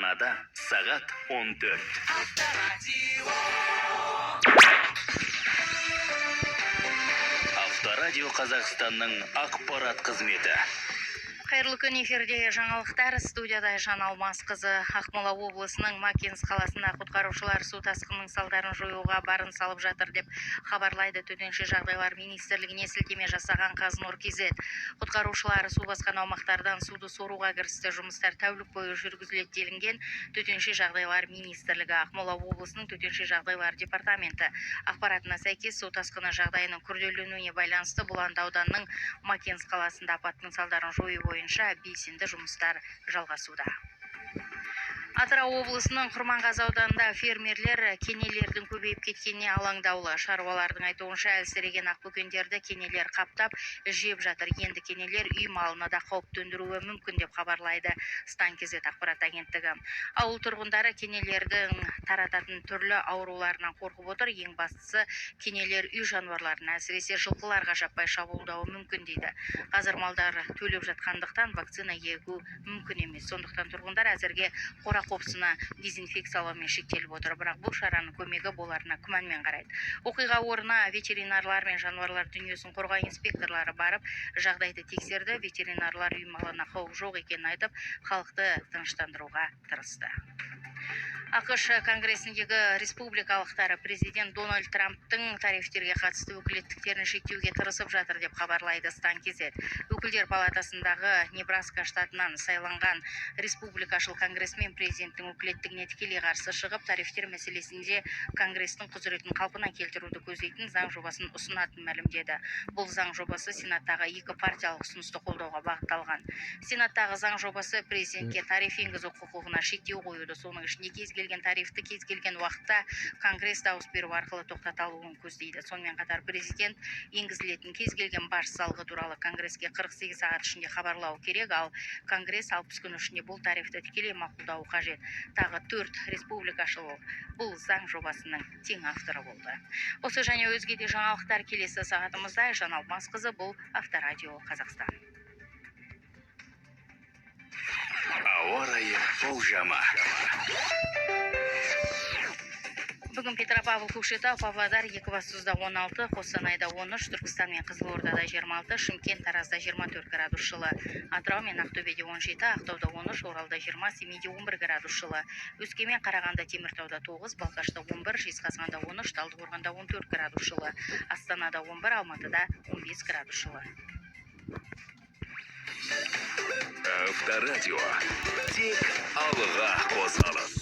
Астанада сағат 14. Авторадио, Қазақстанның ақпарат қызметі. Қайырлы күн! Эфирде жаңалықтар, студияда Жан Алмасқызы. Ақмола облысының Макинск қаласында құтқарушылар су тасқынының салдарын жоюға барын салып жатыр, деп хабарлайды Төтенше жағдайлар министрлігіне сілтеме жасаған Қазнұр kz. Құтқарушылар су басқан аумақтардан суды соруға кірісті. Жұмыстар тәулік бойы жүргізіледі, делінген Төтенше жағдайлар министрлігі. Ақмола облысының төтенше жағдайлар департаменті ақпаратына сәйкес, су тасқыны жағдайының күрделенуіне байланысты Бұланды ауданының Макинск қаласында апаттың салдарын жою бойынша белсенді жұмыстар жалғасуда. Атырау облысының Құрманғазы ауданында фермерлер кенелердің көбейіп кеткеніне алаңдаулы. Шаруалардың айтуынша, әлсіреген ақбөкендерді кенелер қаптап жеп жатыр. Енді кенелер үй малына да қауіп төндіруі мүмкін, деп хабарлайды Стан kz ақпарат агенттігі. Ауыл тұрғындары кенелердің тарататын түрлі ауруларынан қорқып отыр. Ең бастысы, кенелер үй жануарларына, әсіресе жылқыларға жаппай шабуылдауы мүмкін дейді. Қазір малдар төлеп жатқандықтан, вакцина егу мүмкін емес. Сондықтан тұрғындар әзірге қора қопсыны дезинфекциялаумен шектеліп отыр. Бірақ бұл шараның көмегі боларына күмәнмен қарайды. Оқиға орнына ветеринарлар мен жануарлар дүниесін қорғау инспекторлары барып, жағдайды тексерді. Ветеринарлар үй малына қауіп жоқ екенін айтып, халықты тыныштандыруға тырысты. АҚШ Конгресіндегі республикалықтар президент Дональд Трамптың тарифтерге қатысты өкілеттіктерін шектеуге тырысып жатыр, деп хабарлайды Стан kz. Өкілдер палатасындағы Небраска штатынан сайланған республикашыл конгрессмен президенттің өкілеттігіне тікелей қарсы шығып, тарифтер мәселесінде Конгрестің құзыретін қалпына келтіруді көздейтін заң жобасын ұсынатынын мәлімдеді. Бұл заң жобасы Сенаттағы екі партиялық ұсынысты қолдауға бағытталған. Сенаттағы заң жобасы президентке тариф енгізу құқығына шектеу қоюды, соның ішінде кез келген тарифті кез келген уақытта Конгресс дауыс беру арқылы тоқтата алуын көздейді. Сонымен қатар президент енгізілетін кез келген баж салығы туралы Конгреске 48 сағат ішінде хабарлауы керек, ал Конгресс 60 күн ішінде бұл тарифті тікелей мақұлдауы қажет. Тағы төрт республикашыл бұл заң жобасының тең авторы болды. Осы және өзге де жаңалықтар келесі сағатымызда. Айжан Алмасқызы, бұл Авторадио Қазақстан. Ауа райы болжамы. Бүгін Петропавл, Көкшетау, Павлодар, Екібастұзда 16, Қостанайда 13, Түркістан мен Қызылордада 26, Шымкент, Таразда 24 градус жылы. Атырау мен Ақтөбеде 17, Ақтауда 13, Оралда 20, Семейде 11 градус жылы. Өскемен, Қарағанды, Теміртауда 9, Балқашта 11, Жезқазғанда 13, Талдықорғанда 14 градус жылы. Астанада 11, Алматыда 15 градус жылы. Авторадио. Тек алға қозғалыс.